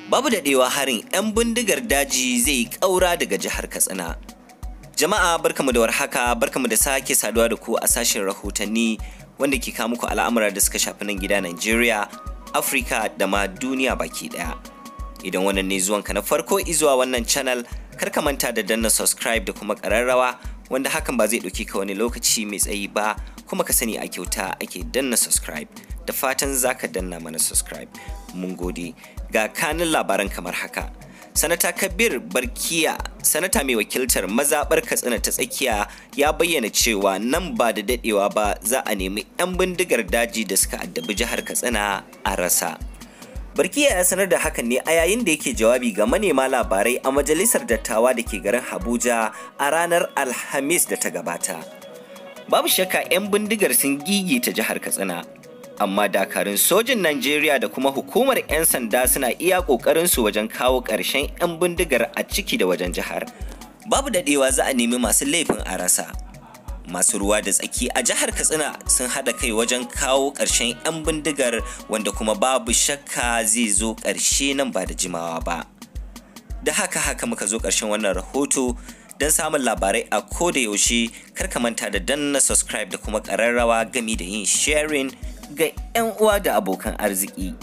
Babu daɗewa harin 'yan bindigar daji zai ƙaura daga jihar Katsina. Jama'a, barkamu da warhaka, barkamu da sake saduwa da ku a sashen rahotanni wanda ke kawo muku al'amura da suka shafi nan gida Najeriya, Afirka da ma duniya baki ɗaya. Idan wannan ne zuwanka na farko izuwa wannan channel, kar ka manta da danna subscribe da kuma ƙararrawa, wanda hakan ba zai ɗauki ka wani lokaci mai tsayi ba, kuma ka sani a kyauta ake danna subscribe. Da fatan za ka danna mana subscribe. Mun gode. Ga kanin labaran kamar haka. Sanata Kabir Barkiya, sanata mai wakiltar mazaɓar Katsina ta Tsakiya, ya bayyana cewa nan ba da daɗewa ba za a nemi 'yan bindigar daji da suka addabi jihar Katsina a rasa. Barkiya ya sanar da hakan ne a yayin da yake jawabi ga manema labarai a majalisar dattawa da ke garin Abuja a ranar Alhamis da ta gabata. Babu shakka 'yan bindigar sun gigita jihar Katsina, amma dakarun sojin Najeriya da kuma hukumar 'yan sanda suna iya ƙoƙarinsu wajen kawo ƙarshen 'yan bindigar a ciki da wajen jihar. Babu daɗewa za a nemi masu laifin a rasa. Masu ruwa da tsaki a jihar Katsina sun haɗa kai wajen kawo ƙarshen 'yan bindigar, wanda kuma babu shakka zai zo ƙarshe nan ba da jimawa ba. Da haka muka zo ƙarshen wannan rahoto. Don samun labarai a koda yaushe, kar ka manta da danna subscribe da kuma ƙararrawa, gami da yin sharing ga 'yan uwa da abokan arziki.